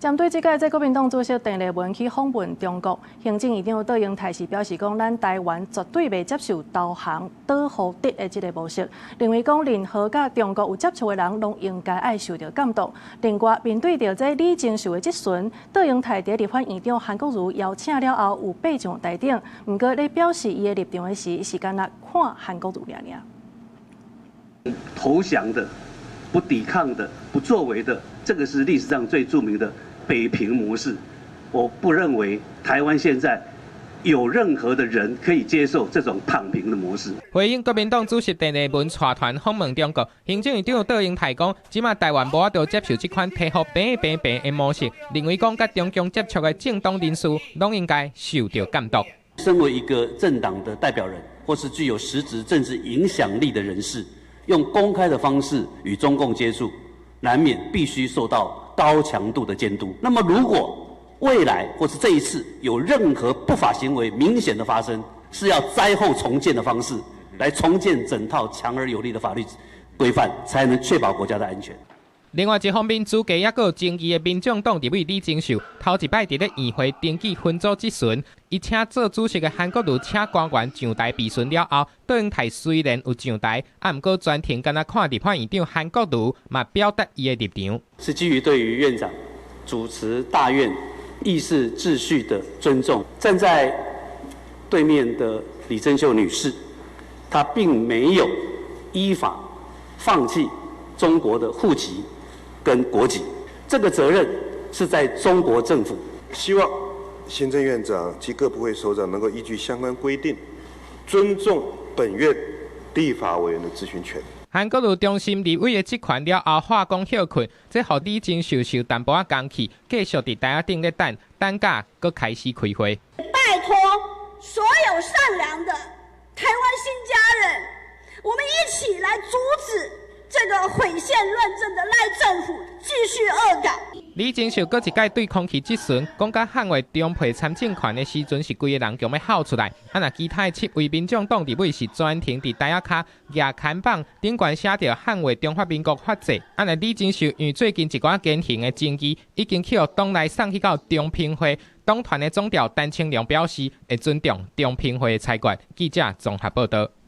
針對這屆這國民黨主席鄧麗文去訪問中國，行政院長卓榮泰是表示講，咱台灣絕對袂接受投降倒予敵的這個模式，認為講任何佮中國有接觸的人，攏應該愛受著監督。另外，面對著這李貞秀的質詢，卓榮泰佇立法院長韓國瑜邀請了後，有爬上台頂，毋過咧表示伊的立場的時，是干焦看韓國瑜爾爾。投降的、不抵抗的、不作為的，這個是歷史上最著名的北平模式。我不認為台灣現在有任何的人可以接受這種躺平的模式。回應國民黨主席鄧麗文帶團訪問中國，行政院長卓榮泰講，這馬台灣無法度接受這款提予平平平的模式，認為講佮中共接觸的政黨人士，攏應該受著監督。身為一個政黨的代表人，或是具有實質政治影響力的人士，用公開的方式與中共接觸，難免必須受到高強度的監督。那麼，如果未來或是這一次有任何不法行為明顯的發生，是要災後重建的方式來重建整套強而有力的法律規範，才能確保國家的安全。另外一方面，資格猶閣有爭議的民眾黨立委李貞秀，頭一擺佇咧院會登記分組質詢，伊請做主席的韓國瑜請官員上台備詢了後，卓榮泰雖然有上台，啊，毋過全程干焦看立法院長韓國瑜，嘛表達伊的立場。是基於對於院長主持大院議事秩序的尊重，站在對面的李貞秀女士，她並沒有依法放棄中國的戶籍跟國籍，這個責任是在中國政府。希望行政院長及各部會首長能夠依據相關規定，尊重本院立法委員的質詢權。韓國瑜中心立委的職權了後，罷工歇睏，這予李貞秀受淡薄仔工氣，繼續佇台仔頂咧等，等甲閣開始開會。拜託所有善良的台灣新家人，我們一起來阻止這個毀憲亂政的賴政府繼續惡搞。李貞秀閣一擺對空氣質詢，講甲捍衛中配參政權的時陣，是規个人強欲哭出來。啊，若其他的七位民眾黨立委是全程佇台仔跤舉看板，頂懸寫著捍衛中華民國法制。啊，若李貞秀因為最近一寡言行的爭議，已經去予黨內送去到中評會。黨團的總召陳清良表示，會尊重中評會的裁決。記者綜合報道。